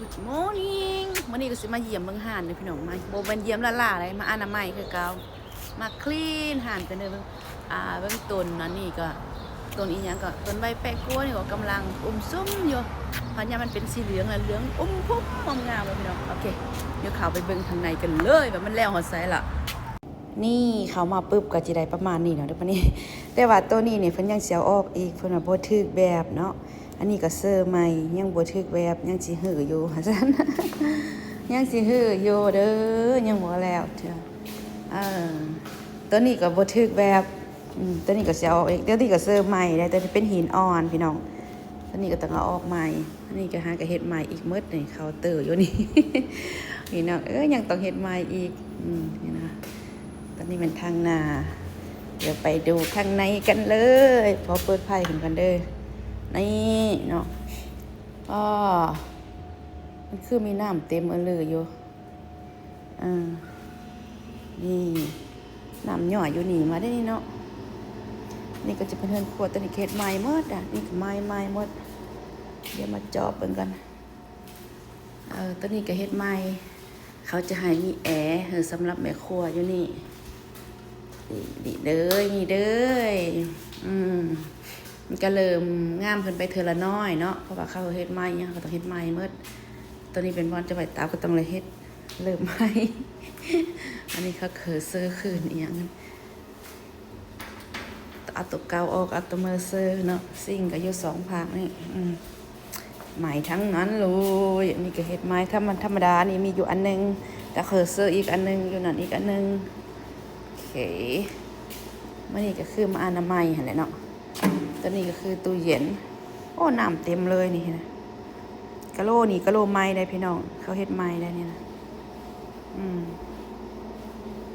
Good morning ມື້ນີ້ກໍຊິມາຢ້ຽມເບິ່ງຮ້ານເດີພີ່ນ້ອງ ມາ ບໍ່ແມ່ນຢ້ຽມລ້າໆເດ້ ມາອະນາໄມຄືເກົ່າ ມາ clean ຮ້ານກັນເດີ. ເບິ່ງ ອ່າ ເບິ່ງຕົ້ນອັນນີ້ກໍ ຕົ້ນອີ່ຫຍັງກໍ ຕົ້ນໄວແປະກົວນີ້ກໍກຳລັງອຸ້ມຊຸມຢູ່ ພັດຍາມມັນເປັນສີເຫຼືອງລະເຫຼືອງອຸ້ມພຸ້ມງາມໆເລີຍພີ່ນ້ອງ. ໂອເຄ ດຽວເຂົ້າໄປເບິ່ງທາງໃນກັນເລີຍ ວ່າມັນແລ້ວຮອດໃສລະ. ນີ້ເຂົ້າມາປຶບກໍຊິໄດ້ປະມານນີ້ເນາະ ເດີປານນີ້ ແຕ່ວ່າໂຕນີ້ນີ້ເພິ່ນຍັງຊິເອົາອອກອີກ ເພິ່ນວ່າບໍ່ຖືກແບບເນາະ. ອັນນີ້ກໍເຊີໃໝ່ ຍັງບໍ່ຖືກແບບ ຍັງຊິຮື້ຢູ່ວ່າຊັ້ນ ຍັງຊິຮື້ຢູ່ເດີ ຍັງບໍ່ແລ້ວເທື່ອ. ເອີ ໂຕນີ້ກໍບໍ່ຖືກແບບ ອືມ ໂຕນີ້ກໍຊິເອົາອອກອີກ ໂຕນີ້ກໍເຊີໃໝ່ໄດ້ ໂຕນີ້ເປັນຫີນອ່ອນພີ່ນ້ອງ ໂຕນີ້ກໍຕ້ອງເອົາອອກໃໝ່. ອັນນີ້ກໍຫາກໍເຮັດໃໝ່ອີກໝົດນີ້ ເຄົາເຕີຢູ່ນີ້ ພີ່ນ້ອງເອີຍ ຍັງຕ້ອງເຮັດໃໝ່ອີກ. ອືມ ນີ້ນະ ຕອນນີ້ແມ່ນທາງໜ້າ ດຽວໄປດູຂ້າງໃນກັນເລີຍ. ຂໍເປີດໄຟຂຶ້ນກ່ອນເດີ ນີ້ເນາະ. ອໍ ມັນຄືມີນ້ຳເຕັມເອີເລີຢູ່. ເອີ ນີ້ ນ້ຳຍ້ອຍຢູ່ນີ້ມາເດ້ນີ້ເນາະ. ນີ້ກໍຈະເປັນເຮືອນຄົວ ໂຕນີ້ເຮັດໃໝ່ໝົດອະ ນີ້ກໍໃໝ່ ໃໝ່ໝົດ. ດຽວມາຈອບເບິ່ງກ່ອນ. ເອີ ໂຕນີ້ກໍເຮັດໃໝ່ ເຂົາຈະໃຫ້ມີແອ ເອີ ສຳລັບແມ່ຄົວຢູ່ນີ້. ນີ້ເດີ ນີ້ເດີ ອືມ ມັນກໍເລີ່ມງາມຂຶ້ນໄປເທື່ອລະໜ້ອຍເນາະ ເພາະວ່າເຂົາເຮັດໃໝ່ຫຍັງ ເຂົາກໍຕ້ອງເຮັດໃໝ່ໝົດ. ໂຕນີ້ເປັນບ່ອນຈະໄວ້ເຕົາ ກໍຕ້ອງໄດ້ເຮັດ ເລີ່ມໃໝ່. ອັນນີ້ເຂົາເຄີເຊີຄືນອີ່ຫຍັງ ເອົາໂຕເກົ່າອອກ ເອົາໂຕໃໝ່ເຊີເນາະ. ຊິງກໍຢູ່ສອງພາກນີ້ ອືມ ໃໝ່ທັງນັ້ນເລີຍ. ອັນນີ້ກໍເຮັດໃໝ່ທຳ ທຳມະດາ ອັນນີ້ມີຢູ່ອັນໜຶ່ງ ແຕ່ເຄີເຊີອີກອັນໜຶ່ງ ຢູ່ນັ້ນອີກອັນໜຶ່ງ. ໂອເຄ ມື້ນີ້ກໍຄືມາອະນາໄມຫັ້ນແຫຼະເນາະ. ໂຕນີ້ກໍຄືຕູ້ເຢັນ ໂອ້ ນ້ຳເຕັມເລີຍນີ້ນະ. ກະໂຫຼນີ້ກະໂຫຼໃໝ່ໄດ໋ພີ່ນ້ອງ ເຂົາເຮັດໃໝ່ໄດ໋ນີ້ນະ. ອືມ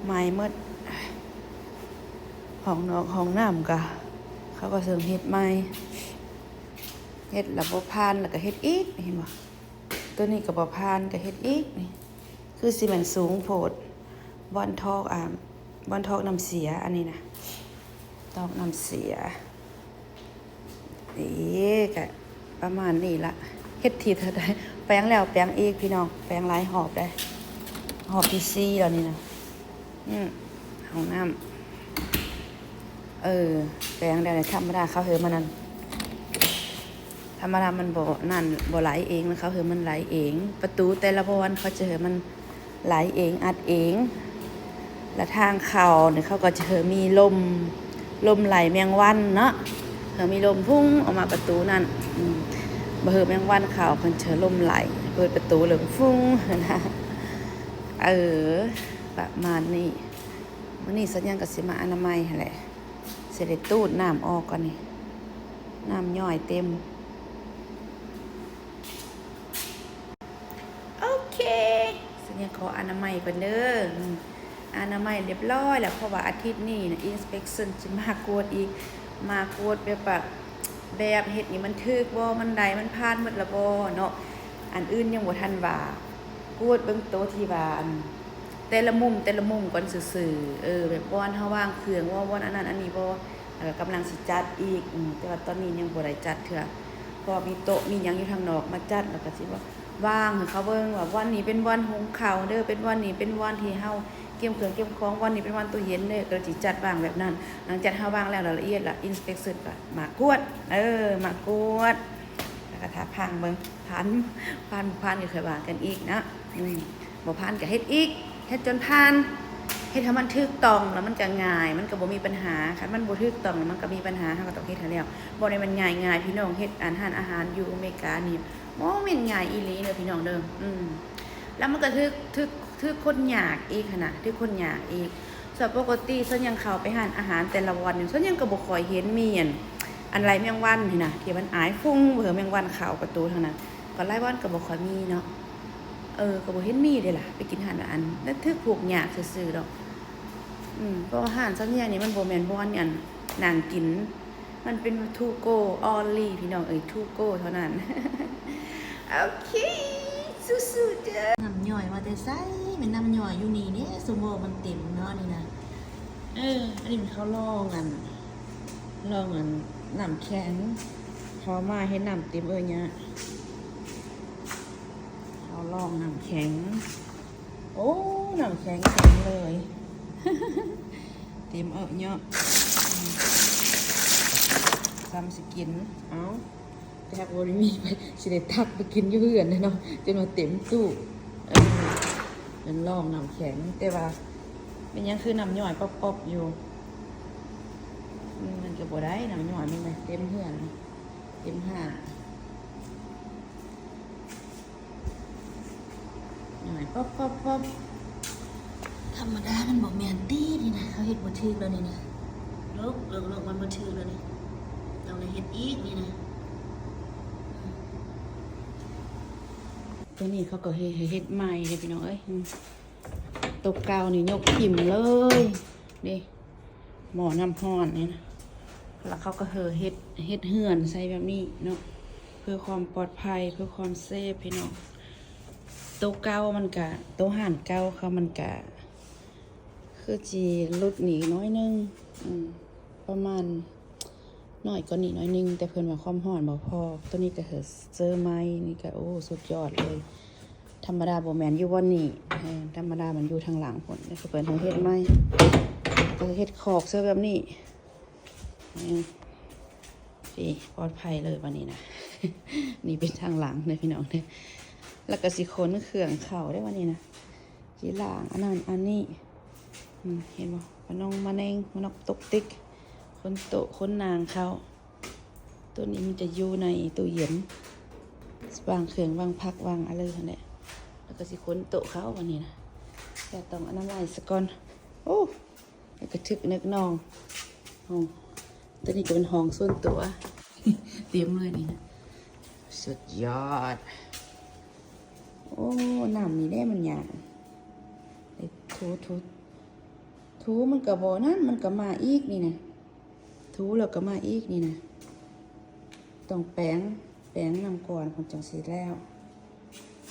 ໃໝ່ໝົດ ຫ້ອງນອກຫ້ອງນ້ຳກະ ເຂົາກໍເຊິ່ງເຮັດໃໝ່ ເຮັດລະບໍ່ຜ່ານ ລະກະເຮັດອີກ ເຫັນບໍ່? ໂຕນີ້ກໍບໍ່ຜ່ານ ກະເຮັດອີກນີ້ ຄືຊິແມ່ນສູງໂພດ ບ່ອນຖອກ ອ່າ ບ່ອນຖອກນ້ຳເສຍ ອັນນີ້ນະ ຖອກນ້ຳເສຍ. ເອີ ກະປະມານນີ້ລະ ເຮັດທີເທົ່າໃດ ແປງແລ້ວແປງອີກພີ່ນ້ອງ ແປງຫຼາຍຮອບໄດ໋ ຮອບທີສີ່ແລ້ວນີ້ນະ. ອືມ ຫ້ອງນ້ຳ ເອີ ແປງໄດ້ ທຳມະດາເຂົາເຮີມັນນັ້ນ ທຳມະດາມັນບໍ່ນັ້ນ ບໍ່ໄຫຼເອງ ແລ້ວເຂົາເຮີມັນໄຫຼເອງ. ປະຕູແຕ່ລະບ່ອນເຂົາຈະເຮີມັນໄຫຼເອງ ອັດເອງ ແລະທາງເຂົ້ານີ້ເຂົາກໍຈະເຮີມີລົມ ລົມໄລ່ແມງວັນເນາະ ເຮີມີລົມຟຸ້ງອອກມາປະຕູນັ້ນ. ອືມ ບໍ່ເຮີແມງວັນເຂົ້າ ເພິ່ນຈະເຮີລົມໄລ່ ເປີດປະຕູເລີຍຟຸ້ງນະ. ເອີ ປະມານນີ້. ມື້ນີ້ສັນຍັງກໍຊິມາອະນາໄມຫັ້ນແຫຼະ ຊິໄດ້ຕູດນ້ຳອອກກ່ອນນີ້ ນ້ຳຍ້ອຍເຕັມ. ໂອເຄ ສັນຍັງຂໍອະນາໄມກ່ອນເດີ. ອືມ ອະນາໄມລຽບລ້ອຍແລ້ວ ເພາະວ່າອາທິດນີ້ນະ inspection ຊິມາກວດອີກ ມາກວດແບບວ່າ ແບບເຮັດນີ້ມັນຖືກບໍ່ ມັນໄດ້ ມັນຜ່ານໝົດລະບໍ່ເນາະ. ອັນອື່ນຍັງບໍ່ທັນວ່າ ກວດເບິ່ງໂຕທີ່ວ່າ ອັນ ແຕ່ລະມຸມ ແຕ່ລະມຸມກ່ອນຊື່ໆ ເອີ ແບບບ່ອນເຮົາວາງເຄື່ອງບໍ່ ບ່ອນອັນນັ້ນອັນນີ້ບໍ່ ແລ້ວກໍກຳລັງຊິຈັດອີກ. ອືມ ແຕ່ວ່າຕອນນີ້ຍັງບໍ່ໄດ້ຈັດເທື່ອ ເພາະວ່າມີໂຕະມີຫຍັງຢູ່ທາງນອກມາຈັດ ແລ້ວກໍຊິວ່າ ວາງໃຫ້ເຂົາເບິ່ງວ່າບ່ອນນີ້ເປັນບ່ອນຫຸງເຂົ້າເດີ ເປັນບ່ອນນີ້ເປັນບ່ອນທີ່ເຮົາ ກຽມເຄື່ອງກຽມຂອງ ບ່ອນນີ້ເປັນບ່ອນຕູ້ເຢັນເດີ ກໍຊິຈັດວາງແບບນັ້ນ. ຫຼັງຈາກເຮົາວາງແລ້ວລະອຽດລະ inspection ກໍມາກວດ ເອີ ມາກວດ ແລ້ວກໍຖ້າພັງເບິ່ງ ຜ່ານ ຜ່ານ ຜ່ານກໍຄ່ອຍວ່າກັນອີກນະ. ອືມ ບໍ່ຜ່ານກໍເຮັດອີກ ເຮັດຈົນຜ່ານ ເຮັດໃຫ້ມັນຖືກຕ້ອງແລ້ວມັນກໍງ່າຍ ມັນກໍບໍ່ມີບັນຫາ. ຄັນມັນບໍ່ຖືກຕ້ອງແລ້ວມັນກໍມີບັນຫາ ເຮົາກໍຕ້ອງເຮັດໃຫ້ແລ້ວ. ບໍ່ໄດ້ແມ່ນງ່າຍໆ ພີ່ນ້ອງ ເຮັດອາຫານ ອາຫານຢູ່ອາເມລິການີ້ ບໍ່ແມ່ນງ່າຍອີ່ຫຼີເດີພີ່ນ້ອງເດີ. ອືມ ແລ້ວມັນກໍຖືກ ຖືກ ຖືກຄົນຍາກອີກຫັ້ນນະ ຖືກຄົນຍາກອີກ. ສ່ວນປົກກະຕິສັນຍັງເຂົ້າໄປຮ້ານອາຫານແຕ່ລະບ່ອນນີ້ ສັນຍັງກໍບໍ່ຄ່ອຍເຫັນມີອັນ ອັນໄລ່ແມງວັນຫັ້ນນະ ທີ່ມັນອາຍຟຸ້ງ ເຫື່ອແມງວັນເຂົ້າປະຕູທາງນັ້ນ ກໍຫຼາຍບ່ອນກໍບໍ່ຄ່ອຍມີເນາະ. ເອີ ກໍບໍ່ເຫັນມີເດ້ລະ ໄປກິນຮ້ານອັນ ແລ້ວຖືກພວກຍາກຊື່ໆດອກ. ອືມ ເພາະວ່າຮ້ານສັນຍັງນີ້ມັນບໍ່ແມ່ນບ່ອນອັນ ນັ່ງກິນ ມັນເປັນ to go only ພີ່ນ້ອງເອີຍ to go ເທົ່ານັ້ນ. ໂອເຄ ສູ້ໆເດີ. ນ້ຳຍ້ອຍມາແຕ່ໃສ? ແມ່ນນ້ຳຍ້ອຍຢູ່ນີ້ເດ້ ສົມມຸດວ່າມັນເຕັມເນາະ ນີ້ນະ. ເອີ ອັນນີ້ມັນເຂົາລອງອັນ ລອງອັນ ນ້ຳແຂງ ເຂົ້າມາເຫັນນ້ຳເຕັມເອີຍະ. ລອງນ້ຳແຂງ. ໂອ້ ນ້ຳແຂງເຕັມເລີຍ ເຕັມເອີະເຍາະ. ຊ້ຳຊິກິນ ເອົ້າ ແຕ່ຫາກບໍ່ໄດ້ມີ ຊິໄດ້ຕັກໄປກິນຢູ່ເຮືອນເນາະ ຈົນວ່າເຕັມຕູ້. ເອີ ເປັນລອງນ້ຳແຂງ ແຕ່ວ່າເປັນຫຍັງຄືນ້ຳຍ້ອຍປັອບໆຢູ່? ມັນກໍບໍ່ໄດ້ ນ້ຳຍ້ອຍມັນເຕັມເຮືອນ ເຕັມຫ້າງ. ນ້ອຍປັອບໆໆ ທຳມະດາມັນບໍ່ແມ່ນຕິນີ້ນະ ເຮົາເຮັດບໍ່ຖືກແລ້ວນີ້ນະ. ໂລກ ໂລກ ໂລກ ມັນບໍ່ຖືກແລ້ວນີ້ ຕ້ອງໄດ້ເຮັດອີກນີ້ນະ. ຕົວນີ້ເຂົາກໍເຮັດ ເຮັດໃໝ່ເດ້ພີ່ນ້ອງເອີຍ. ຕົວເກົ່ານີ້ຍົກຖິ້ມເລີຍເດ້. ໝໍ້ນ້ຳຮ້ອນນີ້ນະ ແລ້ວເຂົາກໍເຮັດ ເຮັດເຮືອນໃສ່ແບບນີ້ເນາະ ເພື່ອຄວາມປອດໄພ ເພື່ອຄວາມເຊຟພີ່ນ້ອງ. ໂຕເກົ່າມັນກະ ໂຕຮ້ານເກົ່າເຂົາມັນກະຄືຊິຫຼຸດໜີ້ໜ້ອຍໜຶ່ງ ອືມ ປະມານໜ້ອຍກວ່ານີ້ໜ້ອຍໜຶ່ງ ແຕ່ເພິ່ນວ່າຄວາມຮ້ອນບໍ່ພໍ. ໂຕນີ້ກະເຮັດເຊີໃໝ່ ນີ້ກະ ໂອ້ ສຸດຍອດເລີຍ. ທຳມະດາບໍ່ແມ່ນຢູ່ບ່ອນນີ້ ເອີ ທຳມະດາມັນຢູ່ທາງຫຼັງພຸ້ນ ແລ້ວເພິ່ນໃຫ້ເຮັດໃໝ່ ກໍເຮັດຄອກເຊິ່ງແບບນີ້ ເອີ ນີ້ປອດໄພເລີຍບາດນີ້ນະ. ນີ້ເປັນທາງຫຼັງເດີພີ່ນ້ອງເດີ ແລ້ວກໍຊິຂົນເຄື່ອງເຂົ້າເດ້ບາດນີ້ນະ ຊິລ້າງອັນນັ້ນອັນນີ້ ອືມ ເຫັນບໍ່ ມານອງມາແນງ ມານອກຕຸກຕິກ ຂົນໂຕະຂົນໜ່າງເຂົ້າ. ໂຕນີ້ມັນຈະຢູ່ໃນຕູ້ເຢັນ ວາງເຄື່ອງ ວາງຜັກ ວາງອະໄລຫັ້ນແຫຼະ ແລ້ວກໍຊິຂົນໂຕະເຂົ້າບາດນີ້ນະ ແຕ່ຕ້ອງອະນາໄມສາກ່ອນ. ໂອ້ ແລ້ວກໍຖືກເນີກໜອງ. ໂອ້ ໂຕນີ້ກໍເປັນຫ້ອງສ່ວນຕົວ ເຕັມເລີຍນີ້ນະ ສຸດຍອດ. ໂອ້ ນ້ຳນີ້ແຫຼະມັນຍາກ ໄດ້ຖູ ຖູ ຖູມັນກໍບໍ່ນັ້ນ ມັນກໍມາອີກນີ້ນະ. ຖູແລ້ວກໍມາອີກນີ້ນະ ຕ້ອງແປງ ແປງນຳກ່ອນ ມັນຈັ່ງຊິແລ້ວ.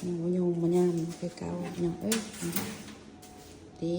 ຍັງບໍ່ຍອມ ບໍ່ຍາມຄືເກົ່າພີ່ນ້ອງເອີຍ ຕິ